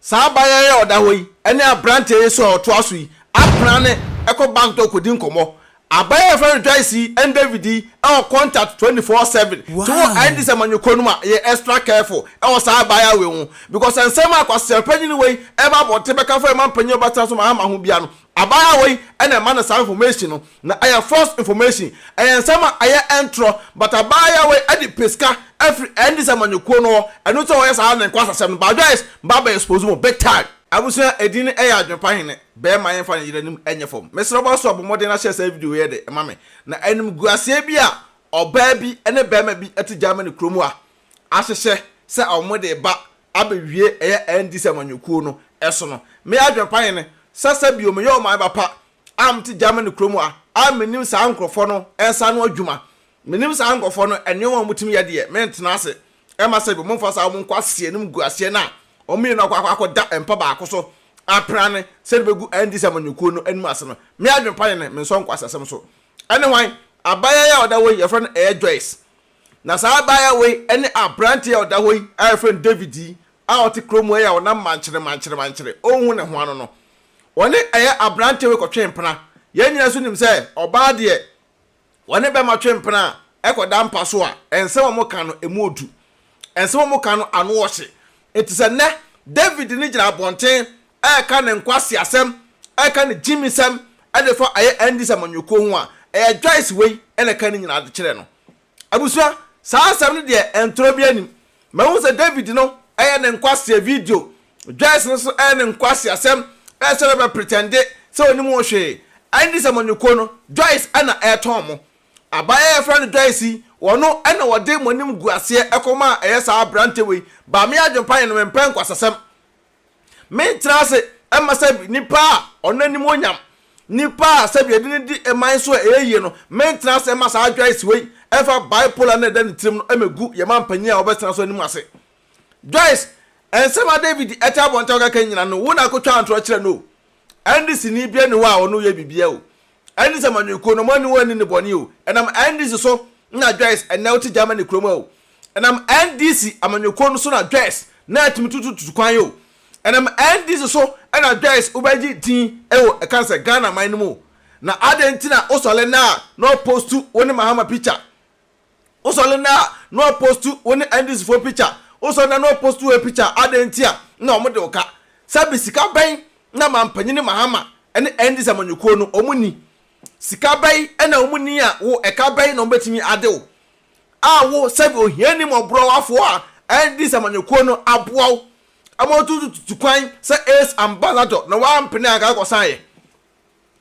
Saa abaayewa yi a ɔda hɔ yi ne aberanteɛ yi nso a ɔtoa so yi aprane kɔ bank dɔ kɔdi nkɔmmɔ. Abaayewa a yɛfrɛ no Joyce yi ne David yi wɔ contact 24/7. Nti wo NDC amanyɔkuo no mu a, yɛ extra careful wɔ saa abaayewa wei ho because nsɛm a Kwasea panyin wei reba abɔnten bɛka fa yɛn mampanyin a ɔbɛtena so Mahama ho biara no, Abaayewa wei na ɛma no saa information no na ɛyɛ false information, ɛyɛ nsɛm a ɛyɛ ntorɔ but abaayewa wei de pɛ sika afiri NDC amanyɔkuo no hɔ ɛno nti na ɔyɛ saa ne nkwasasɛm no but Joyce ba bɛ expose mo big time. Abusua edin no yɛ Adwenpa Hene, bɛɛma yɛnfa ne yere anim nyɛ fam. Mesrɛ wo so a bɔ mmɔden na share saa video yi de ma me. Na animguaseɛ bi a ɔbaa bi ne bɛɛma bi te Germany kurom ha ahyehyɛ sɛ wɔn de ba abɛwie ɛyɛ NDC amanyɔkuo no so no. Me adwene pa ne sɛ sɛ bio meyɛ ɔman ba pa a mete Germany kurom ha a mennim saa nkorɔfoɔ no nsa ano adwuma, mennim saa nkorɔfoɔ no nneɛma a wɔtumi yɛ deɛ, mentena ase mma sɛ bio momfa saa wɔn nkwaseɛ animguaseɛ no a wɔn mmienu akɔ akɔ akɔda mpa baako so aprane sɛdeɛ bɛgu NDC amanyɔkuo no anim ase no. Me adwene pa ne mensɔ nkwaseasɛm so. Ɛne hwan? Abaayewa yi a ɔda hɔ yi yɛfrɛ no ɛyɛ Joyce. Na saa abaayewa wei ne aberanteɛ a ɔda hɔ yi a yɛfrɛ no David yi a ɔte kurom ha yi a ɔnam mankyere mankyere mankyere ɔnhu ne ho ano no, ɔne ɛyɛ aberanteɛ wei kɔtwe mpena. Yɛn nyinaa nso nim sɛ ɔbaa deɛ ɔne bɛrima twe mpena a ɛkɔda mpa so a, nsɛm a wɔka no ɛmu ɔdu. Nsɛm a wɔka no ano ɔhye. Enti sɛ nnɛ David no gyina abɔnten reka ne nkwaseasɛm, reka ne gyimisɛm de fa ɛyɛ NDC amanyɔkuo ho a, ɛyɛ Joyce wei na ɛka ne nyinaa de kyerɛ no. Abusua, saa asɛm no deɛ ntorɔ biara nnim. Mahu sɛ David no yɛ ne nkwasea video, Joyce no nso yɛ ne nkwaseasɛm sɛ bɛbɛ pretende sɛ ɔnim ho hwee. NDC amanyɔkuo no, Joyce na ɛretɔn mo. Abaayewa a yɛfrɛ no Joyce yi, ɔno na ɔde mo anim guaseɛ kɔmaa ɛyɛ saa aberanteɛ wei. Ba me adwempa yɛ no mempɛ nkwasasɛm. Mentena ase mma sɛ nipa a ɔno anim onyam, nipa a sɛbi yɛde no di man so a ɛyɛ yie no, mentena ase mma saa Joyce wei ɛmfa bipolar no a ɛda ne tirim no mmɛgu yɛn mampanyin a ɔbɛtena so anim ase. Joyce, nsɛm a David ɛte abɔnten a ɔkeka nyina no, wo na akɔtwa ntorɔ kyerɛ no o. NDC ni bia ni hɔ a ɔno yɛ biribiara o. NDC amanyɔkuo no, ɔmo ani wɔn ani ne bɔne o. Ɛnam NDC so na Joyce ɛnnɛ wote Germany kurom o. Ɛnam NDC amanyɔkuo no so na Joyce na atumi tutututu kwan o. Ɛnam NDC so na Joyce wobɛgye din wɔ ɛka sɛ Ghana man no mu o. Na adɛn nti na wosɔle nnɛ a na ɔpostu wo ne Mahama picture? Wosɔle nnɛ a na ɔpostu wo ne NDC foɔ picture? Wosɔle nnɛ na ɔpostu wei picture adɛn nti a na wɔn de wo ka? Sɛbi sika bɛn na mampanyini Mahama ne NDC amanyɔkuo no wɔn nni? Sika bɛn na wɔn nni a wo ɛka bɛn na wɔn bɛtumi ade wo? A wo sɛbi ohiani mmɔborɔwafoɔ a NDC amanyɔkuo no aboa wo ama wotututu kwan sɛ AIDS ambassador na woampene anka akɔsan yɛ.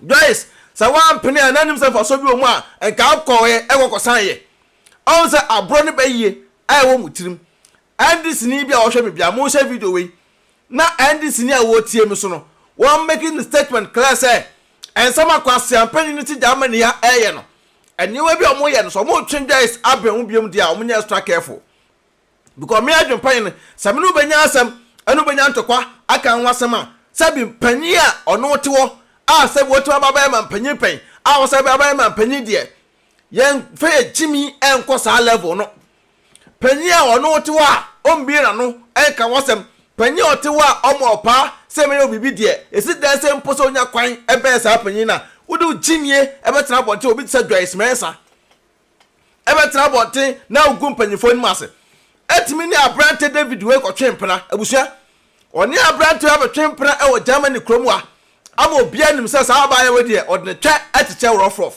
Joyce, sɛ woampene a na nim sɛ mfasoɔ bi wɔ mu a nka wokɔɛ ɛkɔ kɔsan yɛ. Ɔhu sɛ aborɔ no bɛyie a ɛwɔ mo tirim. NDC ni bi a ɔhwɛ me bia monhyɛ video wei na NDC ni a wɔtie me so no wɔn making the statement clear sɛ nsɛm a Kwasi no te Germany ha ɛyɛ no nneɛma bi a wɔyɛ no sɛ wɔretwe Joyce abɛn ho biom deɛ a wɔnyɛ extra careful because me adwempa yɛ no sɛ me ne wobɛnya asɛm ɛne wobɛnya ntɔkwa aka ho asɛm a sɛbi panyin a ɔno te hɔ a sɛbi wɔtumi aba bɛyɛ ma mpanyin pɛn a wɔsɛ bɛyɛ abɛyɛ ma mpanyin deɛ yɛn fɛ yɛ gyimi ɛnkɔ saa level no. Panyin a ɔno te hɔ a ɔmbue n'ano nka ho asɛm, panyin a ɔte hɔ a ɔma ɔpaa sɛ mɛyɛ wo biribi deɛ, ɛsi dɛn sɛ mpo sɛ onya kwan bɛn saa panyin no a, wode wo gyimie bɛtena abɔnten, obi te sɛ Joyce Mensah bɛtena abɔnten na wogu mpanyinfoɔ anim ase, atumi ne aberante David wei kɔtwe mpena, abusua, ɔne aberante wei abɛtwe mpena wɔ Germany kurom ha, ama obiara nim sɛ saa abaayewa wei deɛ ɔde ne twɛ kyekyɛ rɔfrɔf.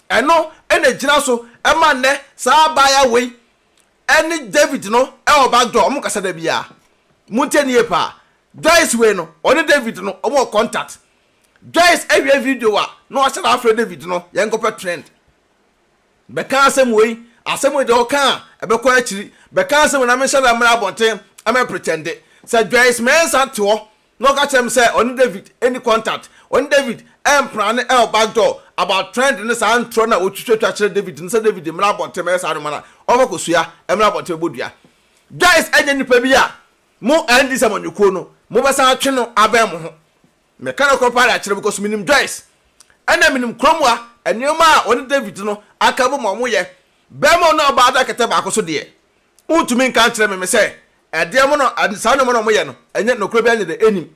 Ɛno na egyina so ma nnɛ saa abaayewa wei ne David no wɔ back door, wɔn kasa da biara. Montie no yie paa. Joyce wei no, ɔne David no, wɔn wɔ contact. Joyce awie video a, na wahyɛ da afrɛ David no, yɛnkɔpɛ trend. Bɛka asɛm wei, asɛm wei deɛ ɔka a, ɛbɛkɔ akyiri. Bɛka asɛm wei na menhyɛ da mmra abɔnten mmɛ pretende. Sɛ Joyce Mensah te hɔ na ɔka kyerɛ me sɛ ɔne David nni contact, ɔne David mprane wɔ back door about trend ne saa ntorɔ no a wɔtwitwatwa kyerɛ David no sɛ David mmra abɔnten mmɛyɛ saa nnoɔma no a, ɔmfa kosua mmra abɔnten mmɛbɔ dua. Joyce nyɛ nipa bi a mo NDC amanyɔkuo no mobɛsan atwe no abɛn mo ho. Meka nokorɛ paa de akyerɛ because menim Joyce ɛna menim kurom ha nnoɔma a ɔne David no aka abom a wɔyɛ. Bɛrima ɔne ɔbaa da kɛtɛ baako so deɛ, wontumi nka nkyerɛ me me sɛ. Ɛdeɛ mo no, saa nneɛma na wɔyɛ no, ɛnyɛ nɔkorɛ biara nyɛ dɛ ɛnim.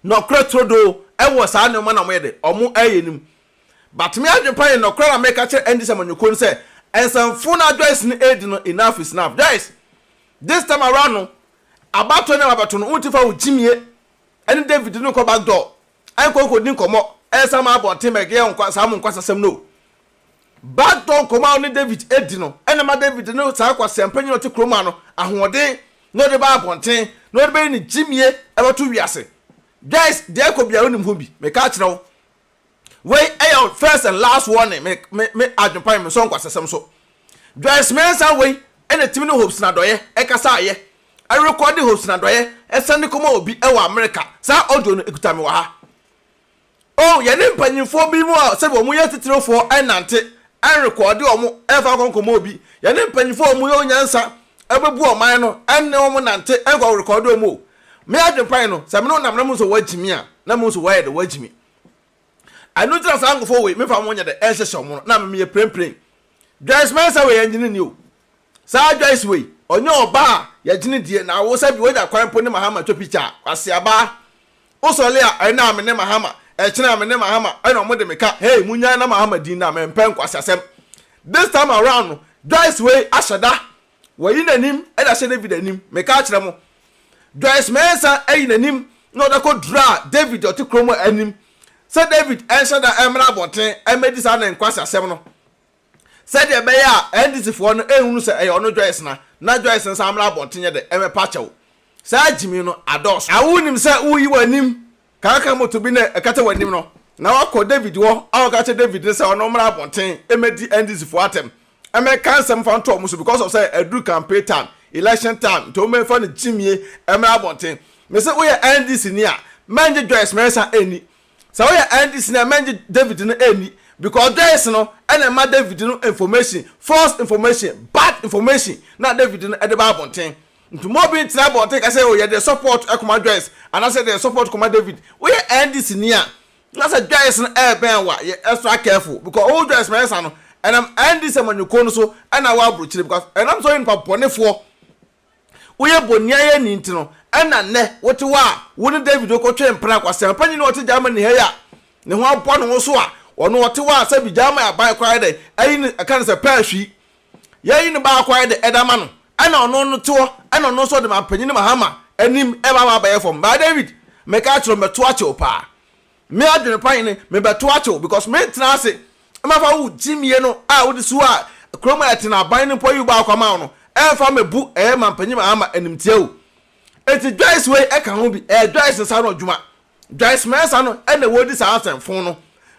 Nɔkorɛ turodoo ɛwɔ saa nneɛma na wɔyɛ dɛ wɔn ɛyɛ no mu. But me adwene pa yɛ nɔkorɛ na meka kyerɛ NDC amanyɔkuo no sɛ nsɛmfo na Joyce no ɛredi no, enough is enough. Joyce, this time around no, abatoɔ no a wabɛto no, wonti fa wo gyimie ɛne David no nkɔ back door ɛnkɔ nkɔdi nkɔmmɔ ɛnsa ma abɔnten mɛgɛyɛ nkwa saa mo nkwasasɛm no. Back door nkɔmmɔ a ɔne David adi no ɛna ma David ne saa kwasiampanyin a ɔte kurom ha no ahoɔden na ɔde ba abɔnten na ɔde bɛyi ne gyimie ɛbɛto wiase. Guys, deɛ ɛkɔ biara wonim ho bi, meka akyerɛ wo. Wei ɛyɛ first and last warning, me me me adwempa me nsɔ nkwasasɛm so. Joyce Mensah wei ɛna timi ne Hope Sinadɔyɛ ɛkasa ayɛ, ɛrekɔde Hope Sinadɔyɛ ɛsɛnde kɔma obi ɛwɔ America. Saa audio no ekuta me wɔ ha. Oh, yɛne mpanyimfoɔ bi mu a sɛbi wɔn yɛ titirifoɔ ɛnante, ɛnrekɔde wɔn ɛmfa nkɔ nkɔmɔ obi. Yɛne mpanyimfoɔ a wɔn yɛ onyansa ɛbɛbu ɔman no ɛne wɔn nante ɛnkɔ rekɔde wɔn o. Me adwempa yi no, sɛ me ne wo nam na mo nso wɔagyimi a, na mo nso wɔayɛ de wɔagyimi. Ɛno nti na saa nkurɔfoɔ wei mefa wɔn nyɛ dɛ ɛnhyehyɛ wɔn no na me meyɛ prempren. Joyce Mensah wei yɛngyene ni o. Saa Joyce wei ɔnyɛ ɔbaa a yɛgyene die na wo sɛ bi wonya kwan mpo ne Mahama twa picture a, kwaseabaa. Wosɔle a ɛnɛ a me ne Mahama, ɛkyena a me ne Mahama ɛna ɔmo de me ka, hey munyae na Mahama din na mempɛ nkwaseasɛm. This time around no Joyce wei ahyɛ da, wayi n'anim de ahyɛ David anim, meka akyerɛ mo. Joyce Mensah ayi n'anim na ɔde akɔdura David a ɔte kurom anim sɛ David nhyɛ da mmra abɔnten mmɛdi saa ne nkwaseasɛm no sɛdeɛ ɛbɛyɛ a NDC foɔ no nhunu sɛ ɛyɛ ɔno Joyce na na Joyce nsan mmra abɔnten nyɛ dɛ mmɛpa kyɛw. Saa gyimi no adɔɔso. A wonim sɛ woreyi w'anim kaaka moto bi na ɛkata w'anim no na woakɔ David hɔ akɔka akyerɛ David no sɛ ɔno mmra abɔnten mmɛdi NDC foɔ atɛm mmɛka nsɛm mfa nto wɔn so because of sɛ aduru campaign time, election time nti wɔmmɛfa no gyimie mmra abɔnten. Mese woyɛ NDC ni a mɛngye Joyce Mensah nni. Sɛ woyɛ NDC ni a mɛngye David no nni because Joyce no ɛna ɛma David no information, false information, bad information na David no ɛde ba abɔnten. Nti mo obi ntena abɔnten ka sɛ oh yɛde support kɔma Joyce anaasɛ yɛde support kɔma David. Woyɛ NDC ni a na sɛ Joyce no ɛɛbɛn wo a yɛ extra careful because wo Joyce Mensah no ɛnam NDC amanyɔkuo no so ɛna wɔ abrokyire because ɛnam sɛ woyɛ nipa bɔnefoɔ, woyɛ boniayɛni nti no ɛna nnɛ wote hɔ a wo ne David wokɔtwe mpena. Kwasea panyin a ɔte Germany ha yi a ne ho abɔ ne ho so a ɔno ɔte hɔ a sɛbi Germany aban koraa yɛ dɛn ayi no ɛka no sɛ pɛɛhwii Yɛyi no baako ayɛ dɛ ɛda ma no, ɛna ɔno no te hɔ, ɛna ɔno nso ɔde mampanyin Mahama anim ɛba ama abɛyɛ fam. Baa David, meka akyerɛ wo, mɛto akyɛ wo paa. Me adwene pa hene, mebɛto akyɛ wo because mentena ase mɛfa wo gyimie no a wode si hɔ a kurom a ɛte no aban no mpo ayi wo baako ama wo no ɛmfa mɛbu ɛyɛ mampanyin Mahama animtia o. Enti Joyce wei ɛka ho bi, ɛyɛ Joyce nsa ano adwuma. Joyce Mensah no na wɔredi saa asɛmfo no.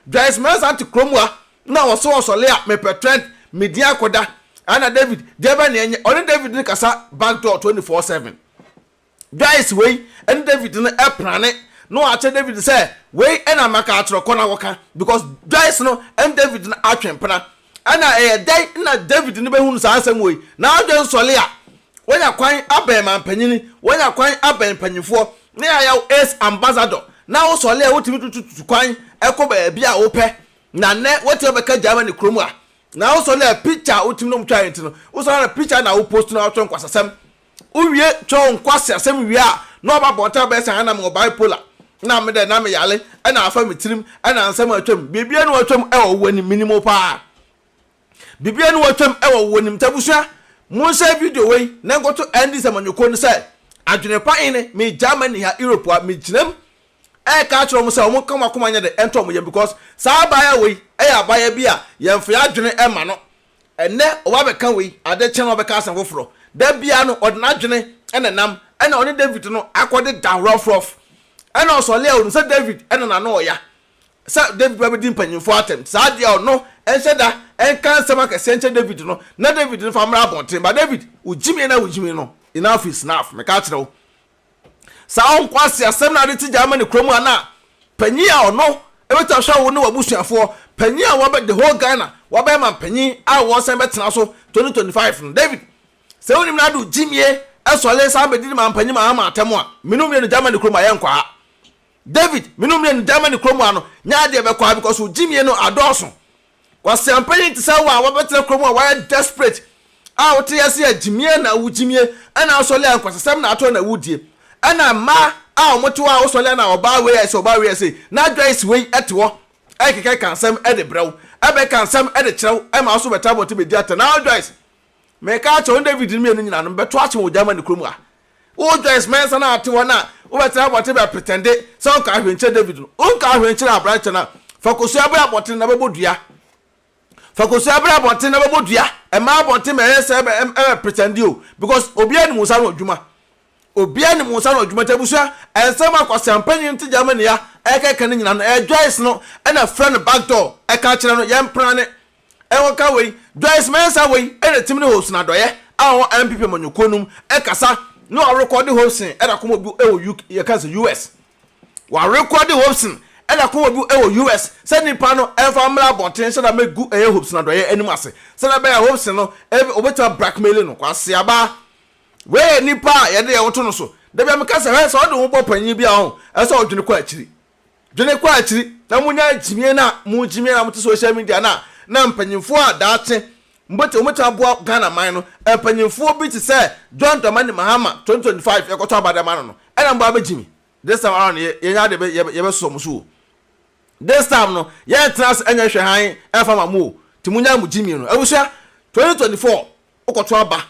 Joyce Mensah te kurom ha na ɔse ɔsɔle a mepɛ trend, me din akɔda. Ɛna David, deɛ bɛn na ɛnyɛ? Ɔne David no kasa back door 24/7. Joyce wei ɛne David no ɛprane na wakyerɛ David sɛ wei ɛna maka akyerɛ kɔ na kɔka because Joyce no ɛne David no atwe mpena. Ɛna ɛyɛ dɛn na David no bɛhunu saa asɛm wei? N'adwene sɔle a, wanya kwan abɛn mampanyini, wanya kwan abɛn mpanyimfoɔ, na yɛayɛ wo ace ambassador, na wosɔle a wotumi tututu kwan kɔ baabi a wopɛ, na nnɛ woatumi abɛka Germany kurom a, na wosɔle a picture a wotumi ne wɔn twaeɛ nti no, wosɔle a na picture na wo post na wotwerɛ nkwasasɛm. Wowie twerɛ wo nkwaseasɛm wie a, na waba abɔnten abɛyɛ sɛ na mewɔ bipolar, na me dɛ na meyare, ɛna afa me tirim, ɛna nsɛm a atwam, biribiara ni watwam wɔ wo anim, menim wo paa. Biribiara ni watwam wɔ wo anim. Nti abusua, monhyɛ video wei na nkɔto NDC amanyɔkuo no sɛ adwene pa ene, me Germany ha, Europe ha, megyinam ɛreka akyerɛ wɔn sɛ wɔn nka wɔn akoma nyɛ dɛ ɛntɔ wɔn yam because saa abaayewa wei ɛyɛ abaayewa bi a yɛmfa yɛn adwene ɛma no. Ɛnnɛ ɔba bɛka wei, ade kye no ɔbɛka asɛm foforɔ. Da biara no ɔde n'adwene na ɛnam, ɛna ɔne David no akɔde da rɔfrɔf. Ɛna ɔsɔle a ɔnim sɛ David na n'ano ɔya sɛ David ba bɛdi mpanyimfoɔ atɛm. Saa deɛ ɔno nhyɛ da nka nsɛm akɛseɛ nkyerɛ David no na David no fa mmra abɔnten. But David, wo gyimie no a wo gyimie no, enough is enough. Meka akyerɛ wo. Saa nkwaseasɛm na ade te Germany kurom ha na panyin a ɔno ɛbɛtumi ahwɛ wo ne w'abusuafoɔ, panyin a wabɛ the whole Ghana wabɛyɛ mampanyin a wɔsan bɛtena so 2025 no. David, sɛ wonim na ade gyimie ɛsɔle san bɛdi ne mampanyin Mahama atɛm a, mene wo mmienu Germany kurom a yɛnkɔ ha. David, mene wo mmienu Germany kurom ha no, nyɛ adeɛ bɛkɔ ha because wo gyimie no adɔɔso. Kwaseampanyin te sɛ wo a wabɛtena kurom a wayɛ desperate. a wote ase a gyimie na wogyimie ɛna asɔle a nkwasasɛm na atɔ na wodie ɛna mmaa a wɔte hɔ a wosɔle a na ɔbaa wei ayɛ sɛ ɔbaa wei ayɛ sɛ na Joyce wei ɛte hɔ ɛkeka ka nsɛm ɛde brɛ wo ɛbɛka nsɛm ɛde kyerɛ wo ɛma wo so bɛtra abɔnten bɛdi atɛn na Joyce meka akyerɛ wo ne David no mmienu nyinaa no mebɛto akye wɔ Germany kurom ha. Wo Joyce Mensah no a ate hɔ no a wobɛtena abɔnten bɛ pretende sɛ wonka hwee nkyerɛ David no, wonka hwee nkyerɛ aberanteɛ no a, fa kosua brɛ abɔnten na bɛbɔ dua. Fa kosua brɛ abɔnten na bɛbɔ dua. Ɛma abɔnten ma ɛyɛ sɛ ɛbɛ ɛbɛ pretende o because obiara nim wo nsa ano adwuma. Obiara nim wo nsa ano adwuma nti abusua nsɛm a kwaseampanyin te Germany a ɛkeka no nyinaa no ɛyɛ Joyce no ɛna frɛ no back door ɛka kyerɛ no yɛmprane Ɛwɔ wei, Joyce Mensah wei ɛna tim ne Hopeson Adɔeɛ a ɔwɔ NPP amanyɔkuo no mu ɛkasa na warekɔde Hopeson ɛde akɔma obi ɛwɔ UK yɛka sɛ US. Warekɔde Hopeson ɛde akɔma obi ɛwɔ US sɛ nipa no ɛmfa mmra abɔnten sɛdeɛ mɛgu ɛyɛ Hopeson Adɔeɛ anim ase sɛdeɛ ɛbɛyɛ a Hopeson no ɔbɛtumi blackmail no. Kwaseaba wei yɛ nipa a yɛde yɛn ho to no so. Da bi a meka sɛ hwɛ sɛ ɔde wo ho bɔ panyin bi a ɔho ɛsɛ sɛ ɔdwene kɔ akyiri. Dwene kɔ akyiri na munya gyimie no a mo gyimie na mote social media no a na mpanyinfoɔ a daakye mbɛtumi wɔbɛtumi aboa Ghana man no mpanyinfoɔ bi te sɛ John Dramani Mahama 2025 yɛkɔtɔ aba de ama no no ɛna mbɔ abɛgyimi this time around yɛ yɛnya ade bɛ yɛbɛsosɔ mo so o this time no yɛntena ase ɛnyɛ hwɛ hann ɛmfa ma mo o nti munya mo gyimie no abusua 2024 wokɔto aba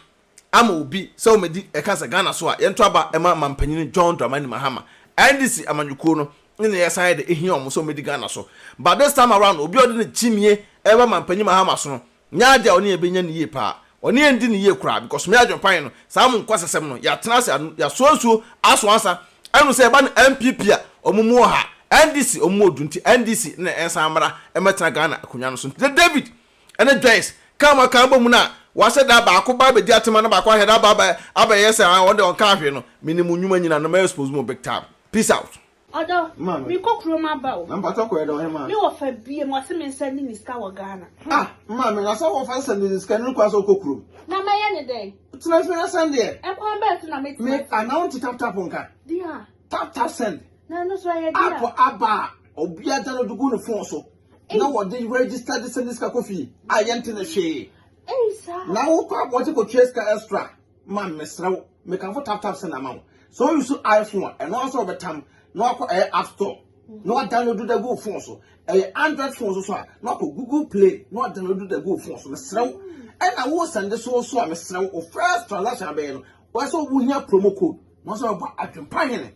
ama obi sɛ ɔmmɛdi ɛka sɛ Ghana so a yɛnto aba ɛma mampanyini John Dramani Mahama. NDC amanyɔkuo no ne na yɛsan yɛ de ehia wɔn sɛ ɔmmɛdi Ghana so. But this time around obi a ɔde ne kyimie ɛreba mampanyin Mahama so no nyɛ adeɛ a ɔne yɛn bɛnya ne yie paa. Ɔne yɛn ndi ne yie koraa because me adwempan no saa mo nkwasasɛm no yɛatena ase ano yɛasoa nsuo aso ansa ɛno sɛ ɛba no NPP a wɔn mu ɔha NDC wɔn mu odu nti NDC na ɛnsan mmra ɛmmɛtena Ghana akonnwa no so nti David ɛne Joyce ka wɔn aka abɔ mu no a, wɔahyɛ da baako ba abɛdi atema na baako ahyɛ da aba abɛ abɛyɛ sɛ ah wɔn deɛ wɔnka hwee no, menim mo nnwuma nyina no mɛ expose mo big time. Peace out. Ɔdɔ, mekɔ kurom aba o. Na mpakyɛw kɔyɛ dɛn ɔhemaa? Me wɔfa biem, ɔse me nsɛnde ne sika wɔ Ghana. Ah, maame, na sɛ wɔfa nsɛnde ne sika no kwan sɛ wokɔ kurom? Na mɛyɛ ne dɛn? Tena fie na sɛndeɛ. Ɛkwan bɛn so na mɛtumi Me, anaa wonte tap tap nka? Deɛ. Tap tap send. Na ɛno so ɛyɛ deɛ. App aba a, obiara download gu ne phone so. na wɔde register de sɛnde sika kɔ fie a yɛnte ne hwee na wokɔ abɔnten kɔtua sika extra ma mesrɛ wo mekamfo tap tap send ama wo sɛ woyi so iphone a ɛno ara sɛ wɔbɛtam na wakɔ ɛyɛ app store na wadownload da gu phone so ɛyɛ android phone so so a na wakɔ google play na wadownload da gu phone so mesrɛ wo ɛna wo sɛnde so so a mesrɛ wo first transaction abɛyɛ no wɔyɛ sɛ wohia promo code na wɔsɛ wɔbɔ adwempa hene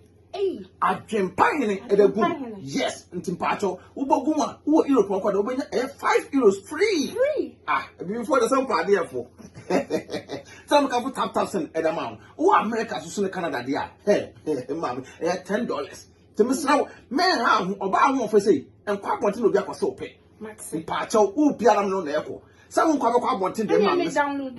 Adwempa hene ɛda gu mu. Yes, nti mpakyɛw wobɔ gu mu a wowɔ Europe nkɔ de wobɛnya ɛyɛ €5 free. Free. Ah, ebibifoɔ de sɛ mpa adeɛ fo. Sɛ meka fo tap tap send ɛda ma wo. Wowɔ America so so ne Canada deɛ a, hɛ, maame, ɛyɛ $10. Nti mesrɛ wo, mɛnha ho, ɔbaa ho ɔfɛ sei, nkɔ abɔnten na obi akɔ sɛ wopɛ. Mpakyɛw, wo biara no na ɛkɔ. Sɛ wo nkɔ abɛkɔ abɔnten deɛ ma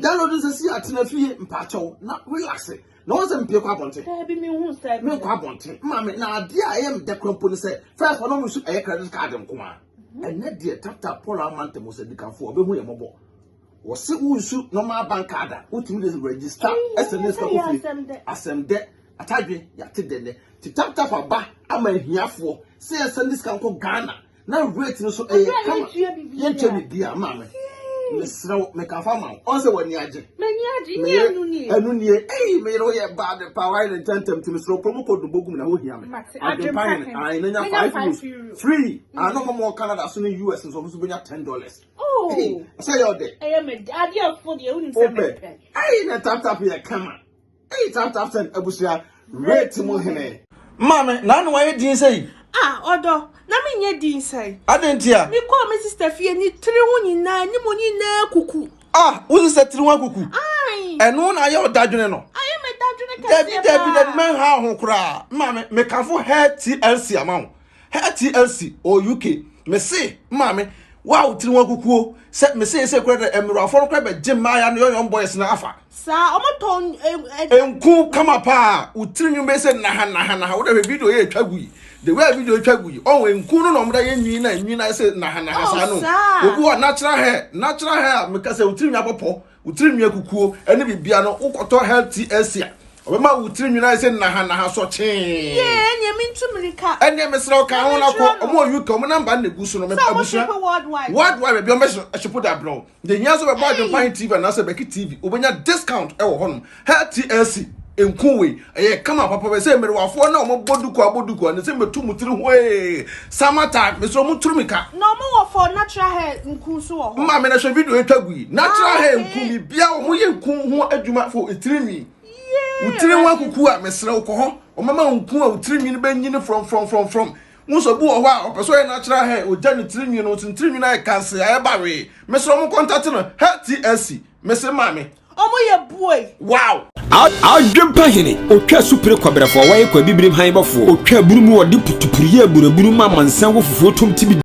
download sɛ si atena fie mpakyɛw na relax. Na wɔn sɛ mpie kɔ abɔnten. Daabi mi hu sɛ. Mi nkɔ abɔnten. Maame na adeɛ a ɛyɛ mi dɛ kura mpo ne sɛ first ɔno nso ɛyɛ credit card nko ara. Mhm. Ɛnɛ deɛ tata Paul ama ntɛm sɛ dikanfo ɔbɛhu yɛ mɔbɔ. Wɔsi wo nsu normal bank card a wotumi de register ɛsɛ ne sika kɔ fie. Asɛm dɛ atadwe yate dɛ nɛ. Ti tap tap aba ama ahiafoɔ sɛ yɛsɛ ne sika nkɔ Ghana. Na rate no so ɛyɛ kama. Yɛntua biribiara maame. Mesrɛ wo mekafa ma wo. Ɔn sɛ w'ani agye. M'ani agye. Nyɛ ɛno nie. Ɛno nie. Ei me yere woyɛ bad paa wayɛ ne ntɛntɛm nti mesrɛ wo promo code no bɔ gu mu na ho hia me. Adwempa hene. Ae na nya €5 free. Ano mo mo Canada so ne US nso ɔmo nso bɛnya $10. Oh. Sɛ yɛ ɔdɛ. Ɛyɛ me adeɛ fo deɛ wonim sɛ mepɛ. Ei na tap tap yɛ kama. Ei tap tap send abusua rate mu hene. Maame, na ano ayɛ din sɛyi? Ah, ɔdɔ, na menyɛ din sɛn? Adɛn ntia? Mekɔɔ me sista fie, ne tiri ho nyinaa, ne mu nyinaa kuku. Ah, wo sista tiri ho akuku? Ae. Ɛno na ayɛ ɔdadwene no? Ayɛ me dadwene kɛseɛ paa. Dabi, dabi, dabi, mɛnha ho koraa. Maame, mekamfo Hair TLC ama wo. Hair TLC ɔwɔ UK. Mese, maame, wo a wo tiri ho akukuo, sɛ mese sɛ kura dɛ, mmerɛwafoɔ no koraa bɛgye mmaaya no young young boys no afa. Saa ɔmo tɔn ɛ ɛ. Nku kama paa wo tiri nwom bɛyɛ sɛ naha naha naha wo dɛ hwɛ video yɛ etwa gu yi the way a video etwa gu yi ɔho nku no na ɔmo da yɛ nwi na nwi na ayɛ sɛ naha naha saa no obi wɔ natural hair natural hair a meka sɛ wo tiri nwi abɔpɔ wo tiri nwi akukuo ɛne bibia no wokɔtɔ health TLC a. Ɔbɛma wo tiri nwini ayɛ sɛ nahanaha sɔkyee. Yee, ɛneɛ mentu mirika. Ɛneɛ mesrɛ wo ka ho na kɔ. Ɔmo wɔ UK, ɔmo number no na egu so no. Sɛ ɔmo Abusua. ship worldwide. Worldwide baabi ɔmo bɛ ship de abrɛ wo. Deɛ hia nso bɛbɔ Adwempa He TV anaasɛ Becky TV, wobɛnya discount ɛwɔ hɔnom. Hair TLC nku wei ɛyɛ kama papa bɛ sɛ mmerewafoɔ na wɔn bɔ duku abɔ duku a ne sɛ mɛtu mu tiri ho ee summer time mesrɛ wɔn turu mi ka. Na wɔn wɔ for natural hair nku nso wɔ hɔ. Maame na hwɛ video etwa gu yi natural Ah, hair okay. nku bibia wɔn yɛ nku ho adwuma for etiri nwi. Wo tiri ho akuku a mesrɛ wo kɔ hɔ wɔn mama nku a wo tiri nwi no bɛnyini from from from from. Wo nso bi wɔ hɔ a ɔpɛ sɛ ɔyɛ natural hair ogya ne tiri nwi no nso ne tiri nwi no ayɛ kanse ayɛ bawee mesrɛ wɔn contact no hair TLC mese maame. Ɔmo yɛ buoy. Wow! Adwempa hene, otwa supire kwabrɛfoɔ a wɔyɛ kwabibirim han bɔfoɔ, otwa abunu mu ɔde putupuru yɛ aburabunu ma amansan wɔ fufuo tom tibi.